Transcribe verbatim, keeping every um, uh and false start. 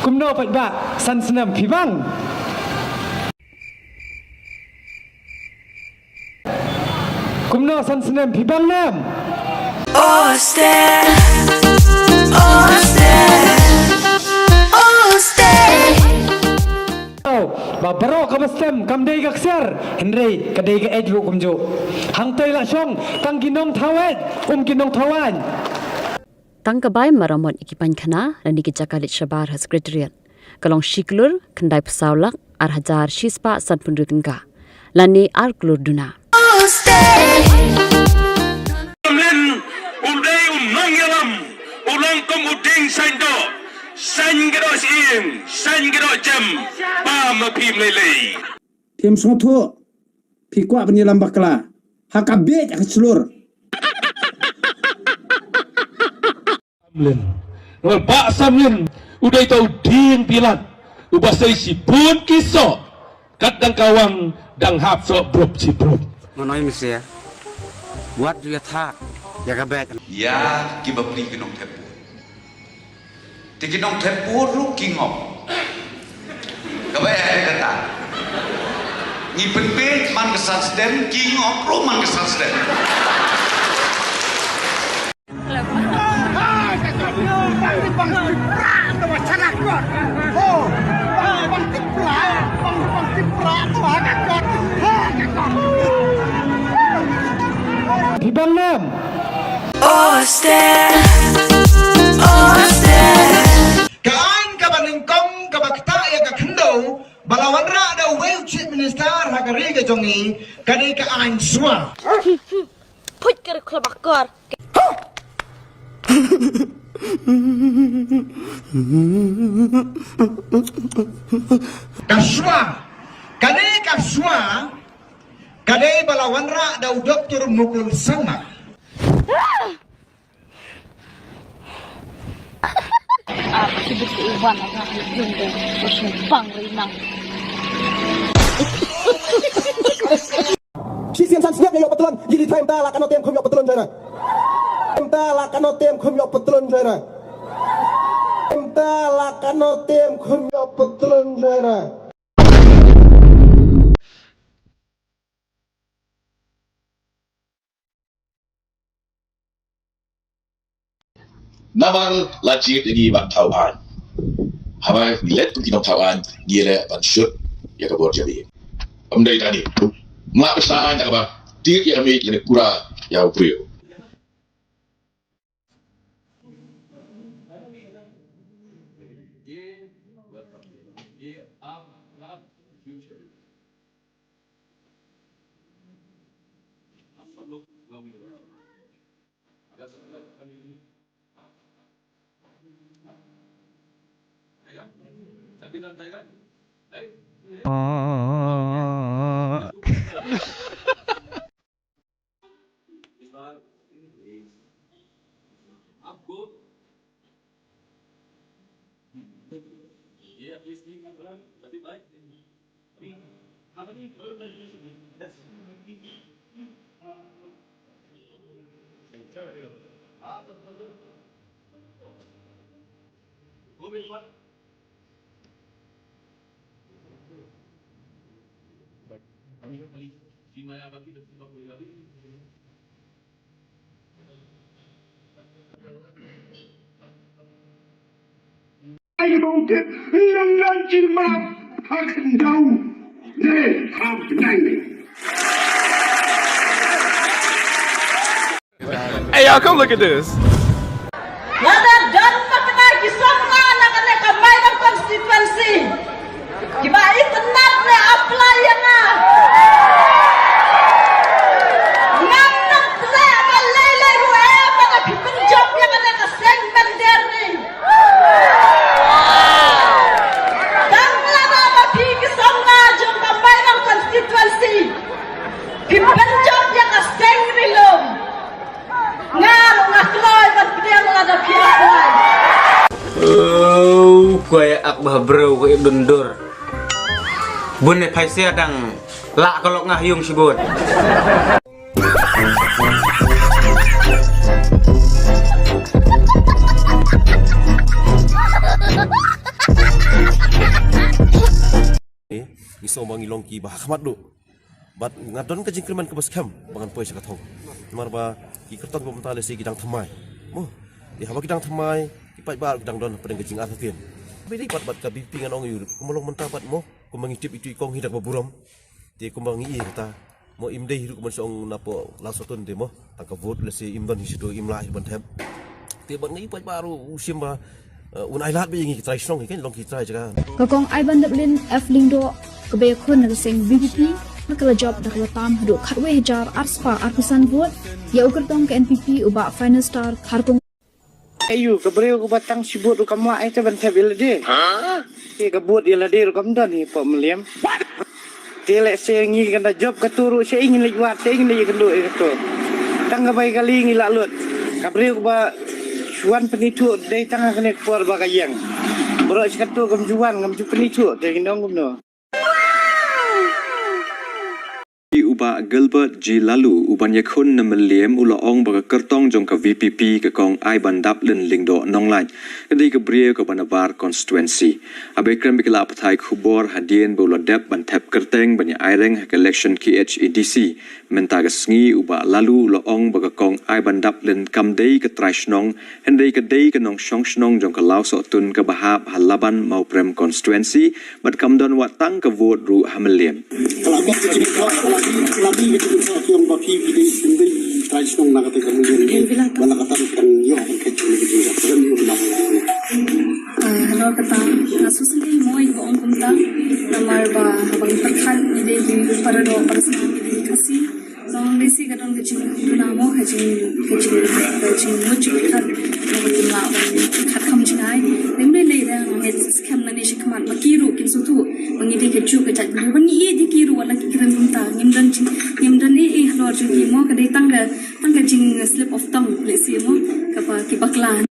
Kumno pat ba san snem phi bang? Kumno san snem phi bang nem? Oste, oste, oste. Ba baroh kaba stem kam dei ka ksiar, hynrei ka dei ka eit ruh kumjuh. Hangtei la shong tang ki nongthaw eit, um ki nongthaw aiñ. Tang ka bai maramot ïa ki painkhana lane ki jaka leit shabar ha Secretariat ka long shi klur khyndai phew saw lak ar hajar shi spah sanphew hynriew tyngka lane ar klur duna. Mlin u dei u nongïalam, u long kum u dieng saiñ doh, saiñ ka doh shyieng, saiñ ka doh jem, ba ma phi mlei lei. Phim sngewthuh, phi kwah ban ïalam bakla ha ka bieit ha ka shlur. Samlin. Namar Bah Samlin u dei uta u dieng bilat uba sei shibun ki soh, kat dang kawang dang hap soh brup shi brup. Ngan ong ïa me sha, wat ju ïathuh ïa ka beit. Ïa kiba plie ki nongthep vote. Te ki nongthep vote ruh ki ngop. Kaba ïa kata, ngi pynbeit man ka san snem, ki ngop ruh man ka san snem. Phi bang nem? Oste, oste. Ka aiñ kaba nyngkong kaba ktah ïa ka khyndew ba la wanrah da uwei u Chief Minister ha ka ri ka jong ngi, ka dei ka aiñ shuwa. Phuit ka ri khlabakor. Ka shuwa, ka dei ka shuwa, ka dei ba la wanrah da u Doktor Mukul Sangma. Shisien san snem ïa ïoh patlun, ngi li thai mynta la kano tem khum ïoh patlun jai na. Mynta la kano tem khum ïoh patlun jai na. Mynta la kano tem khum ïoh patlun jai na. Namar la jied ïa ngi ban thaw aiñ. Haba ngi leit kum ki nongthaw aiñ, ngi leh ban shut ïa ka bor jong ngi. Ym dei tang ngi. Mlak pisa aiñ ta kaba tied ïa ka miej ïa ka kura ïa u briew. Ai ba u tip ïa ngan jin ma ha khyndew ne ha bnai. Hey, y'all, come look at this. Lada don ma kane ki samla na kane ka Mairang constituency kiba itynnad ne apply ïa nga. Ngam nang treh ba lei lei ruh eh ba da phi pynjop ïa kane ka seng bynta ri. Tang lada ba phi ki samla jong ka Mairang constituency phi pynjop ïa ka seng ri lum. Nga ruh nga kloi ban pdiang lada phi apply. Oh, ko ïa ak bah bro ko ïa dundur. Bun ne phaisa dang lah ka lok ngah yung shibun. To ba ngi long ki ba ha khmat duh. Bad nga don ka jingkyrmen kaba skhem ba ngan poi sha ka thong. Namar ba ki kyrtong ba mynta lehse ki dang thymmai. Mo. Te haba ki dang thymmai, ki paidbah ki dang don hapdeng ka jingartatien. Ba dei pat bad ka VPP ngan ong ïa u kumba long mynta pat mo. Kumba ngi tip itu i kong hi da kaba burom. Te kumba ngi ïa kata. Mo im dei hi ruh kumba ngi ong napoh Lawsohtun te mo. Tang ka vote lehse im don hi shaduh im lah hi ban thep. Te bad ngi paidbah ruh u shim ba, eh, un ailad ba ïa ngi ki trai shnong hi kan long ki trai jaka. Ka kong Aibandaplin F Lyngdoh kaba ïakhun na ka seng VPP ka la jop da kaba tam haduh khatwei hajar arspah arphew san vote. Ïa u kyrtong ka NPP u Bah Finester Kharkong. Ayu ka briew kaba tang shi vote ruh kam lah ïa te ban thep ïa lade. Te ka vote ïa lade ruh kam don hi pok meliam. Te lehse ngi kan da jop katu ruh sha ing leit wad sha ing leit kynduh ïa katu. Tang ka bai kali ngi lah lut. Ka briew kaba shuwan pynithuh dei tang ha kane ka por ba ka ïeng. Baroh shi katu kam ju wan kam ju pynithuh te ngi nong kumno. U Bah Gilbert G Laloo uban ïakhun na Mylliem u la ong ba ka kyrtong jong ka VPP ka kong Aibandaplin Lyngdoh Nonglait ka dei ka briew kaba nabar constituency. Haba ïakren bad ki lad pathai khubor hadien ba u la dep ban thep kyrteng ban ïa aireng ha ka election KHADC mynta ka sngi u Bah Laloo u la ong ba ka kong Aibandaplin kam dei ka trai shnong hynrei ka dei ka nongshong shnong jong ka Lawsohtun kaba hap ha Laban Mawprem constituency bad kam don wat tang ka vote ruh ha Mylliem. Ka la bok ka jingkyrkhu, ka la di, ka la di ka jingkyrkhu ki ong ba phi phi dei phi dei trai shnong na kata ka Mylliem. Ba na kata kan ïoh kan khet jong ka jingkyrkhu kan ïoh na. Ah, hello kata. Nga sngewsynei mo ïa ka ong kumta. Namar ba haba ngi pyrkhat ngi dei ki para doh para snam ngi dei ki Khasi. Long lehse ka don ka jingduna mo ka jing ka jing ka jingmut jingpyrkhat mo ka jinglah ban pyrkhat kham jingai. Lem lei lei da ngi skhem lane shi khmat ba ki ruh kin sngewthuh ba ngi dei ka juk ka jaitbynriew ba ngi ïeit ïa ki ruh wat la ki kren kumta. Ngim don jing ngim don ei ei halor jong ki mo ka dei tang ka tang ka jing slip of tongue lehse mo kaba ki bakla.